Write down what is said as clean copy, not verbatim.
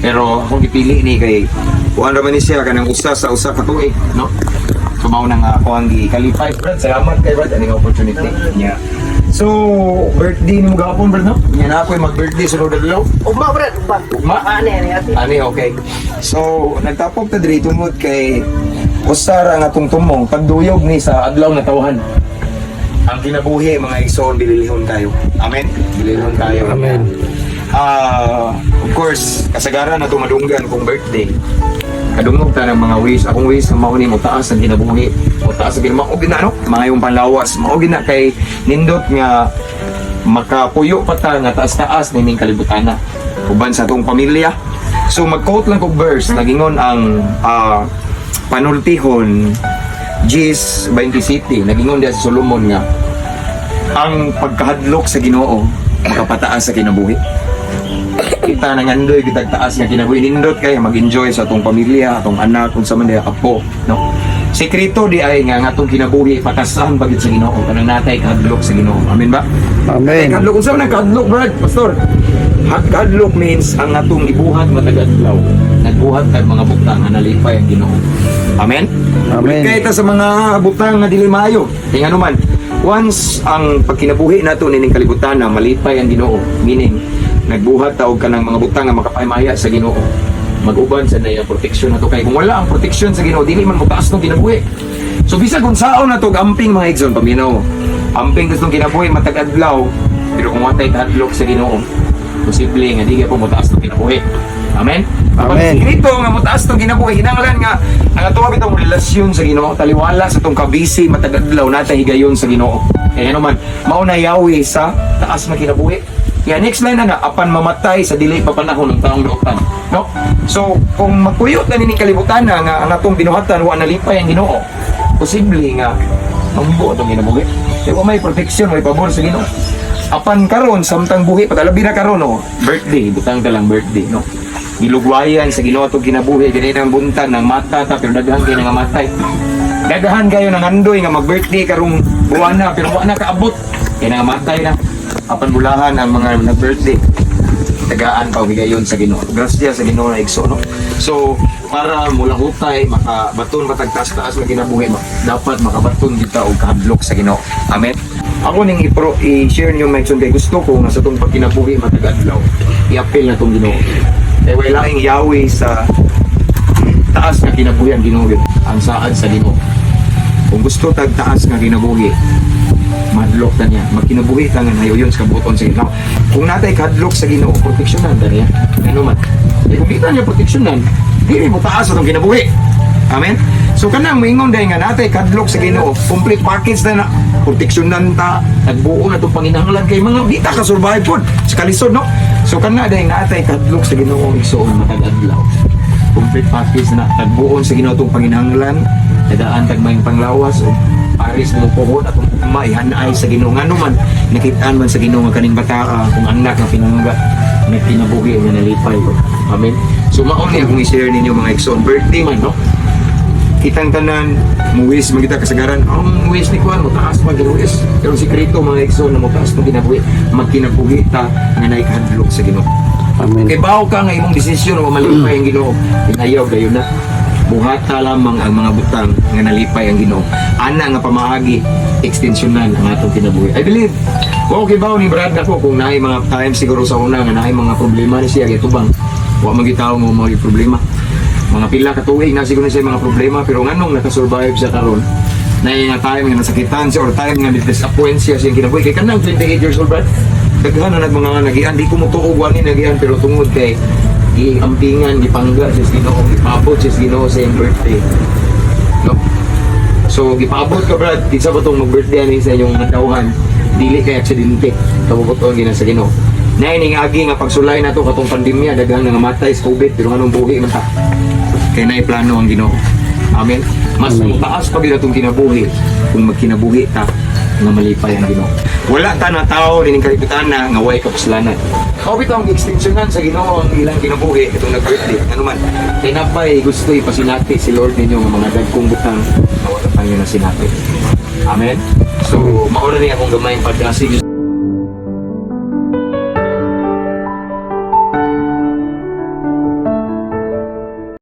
Pero akong gipili ni kay kuan ra man ni siya kanang usa sa usa ka tuig, no? So mao na nga ako ang gikalipay, Brad. Salamat kay Brad aning opportunity niya. So, birthday nimo gahapon, Brad, no? Nya na ako mag-birthday sunod adlaw. Ugma, Brad, ugma. Ugma? Ani, ani, ate. Ani, okay. So, nagtapok ta diri tungod kay usa ra nga atong tumong pagduyog ni sa adlaw nga tawhan. Ang kinabuhi, mga igsoon, bililihon kayo. Amen. Bililihon kayo. Amen. Ah, of course, kasagaran na madunggan kung birthday. Kadungog ta ng mga wish. Akong wish nga mao ni mo taas ang kinabuhi. Mo taas ang kinabuhi. Mao gina no? Maayong panlawas. Mao gina kay nindot nga makapuyo pa ta nga taas-taas nining kalibutana uban sa atong pamilya. So mag-quote lang kog verse, nagingon ang Panultihon 10:27, nagingon diya si Solomon nga ang pagkahadlok sa Ginoo makapataas sa kinabuhi. Kita nangandoy kitag taas nga kinabuhi, nindot kay mag-enjoy sa atong pamilya, atong anak, kung sa man diha apo, no? Sekreto di ay nga ang atong kinabuhi patasan pagid sa Ginoo kanang natay kahadlok sa Ginoo. Amen ba? Amen. Kahadlok, unsa man ang kahadlok, Brad, Pastor? Kahadlok means ang atong gibuhat matag adlaw. Nagbuhat tag mga butang nga nalipay ang Ginoo. Amen. Amen. Kay ta sa mga butang nga dili maayo. Kay ngano man, once ang pagkinabuhi nato nining kalibutan na malipay ang Ginoo, meaning nagbuhat ta og kanang mga butang nga makapahimaya sa Ginoo. Mag-uban sa na protection nato kay kung wala ang protection sa Ginoo, dili man motaas tong kinabuhi. So bisag kung saon nato amping, mga igsoon, paminaw. Amping gustong kinabuhi matag adlaw, pero kung watay kahadlok sa Ginoo, posible nga di gyud po motaas tong kinabuhi. Amen. Amen. Sekreto nga motaas tong kinabuhi, kinahanglan nga ang ato bitong relasyon sa Ginoo taliwala sa tong kabisi matag adlaw natay higayon sa Ginoo. Kaya ano man, mao na yawi sa taas nga kinabuhi. Kaya next line na nga, apan mamatay sa dili pa panahon ng taong dautan. No? So, kung magpuyot na nining kalibutan na nga ang atong binuhatan wa nalipay ang Ginoo, posible nga mambo atong kinabuhi. Kaya wa may protection, may pabor sa Ginoo. Apan karon samtang buhi pa, labi na karon, no, birthday, butang ka lang birthday, no. Gilugwayan sa Ginoo atong kinabuhi gani nang buntan ng mata ta, pero daghan kay nga matay. Daghan kayo nang andoy nga mag-birthday karong buwana pero wa na kaabot. Kay nangamatay na. Apan bulahan ang mga nag-birthday. Tagaan pa og higayon sa Ginoo. Grasya sa Ginoo na igso, no. So para mula hutay makabaton matag taas-taas nga kinabuhi, dapat makabaton kita og kahadlok sa Ginoo. Amen. Ako ning ipro i-share niyo, mga igsoon, kay gusto ko nga sa tong pagkinabuhi matag adlaw i-appeal na tong Ginoo. Kay way laing yawi sa taas nga kinabuhi ang Ginoo gyud, ang saad sa Ginoo. Kung gusto tag taas nga kinabuhi, madlok ta niya. Magkinabuhi ta nga nayoyon sa kabuton sa Ginoo. Kung natay kadlok sa Ginoo, proteksyonan ta niya. Ano man. Eh, kung di ta niya proteksyonan, dili mo taas atong kinabuhi. Amen? So kanang moingon dahil nga natay kadlok sa Ginoo, complete package na na proteksyonan ta, nagbuo na itong panginahanglan kay mga di ta ka survive pod sa kalisod, no? So kana dahil natay kadlok sa Ginoo, igsoon, matag adlaw. Complete package na tagbuon sa Ginoo itong panginahanglan, tagaan tag may panglawas o paris mo puhon atong maihanay sa Ginoo. Ngano man, nakitaan man sa Ginoo nga kaning bata kung anak nga pinangga nagkinabuhi nga nalipay ko. Amen. So mao ni akong i-share ninyo, mga igsoon, birthday man, no? Kitang tanan muwis man kita kasagaran, ang wish ni kuan mo taas man ginuwis, pero sikreto, mga igsoon, na mo taas tong kinabuhi, magkinabuhi ta nga naay kahadlok sa Ginoo. Amen. Kay bawo ka nga imong desisyon o malipay ang Ginoo, inayaw gayon na. Buhata lamang ang mga butang nga nalipay ang Ginoo. Ana nga pamaagi, ekstensyonan ang atong kinabuhi. I believe, okay ba ni Brad nako kung naay mga time siguro sa una nga naay mga problema ni siya gitubang. Wa man gitaw mo mga problema. Mga pila ka tuig na siguro siya mga problema, pero nganong nakasurvive siya karon? Naay nga time nga nasakitan siya or time nga disappoint siya sa iyang kinabuhi. Kay kanang 28 years old, Brad, daghan na nagmanga nagian, di ko motuo ni nagian, pero tungod kay giampingan, gipangga siya sa Ginoo, gipaabot siya sa Ginoo sa iyang birthday, no? So gipaabot ka, Brad, kinsa ba tong mag-birthday ani sa inyong natawhan, dili kay aksidente, kabubuton gina sa Ginoo. Nay ning agi nga pagsulay nato katong pandemya, daghang nangamatay sa COVID, pero anong buhi man ta? Kay naay plano ang Ginoo. Amen. Mas mataas pa gyud atong kinabuhi kung magkinabuhi ta nga malipay ang Ginoo. Wala ta na tao nining kalibutan na nga way kapuslanan. Mao bitaw ang ekstensyonan sa Ginoo ang ilang kinabuhi itong nag-birthday. Ano man, kay napay gusto ipasinati si Lord ninyo nga mga dagkong butang nga wala pa niyo na sinati. Amen. So, mao na ni akong gamayng padasig.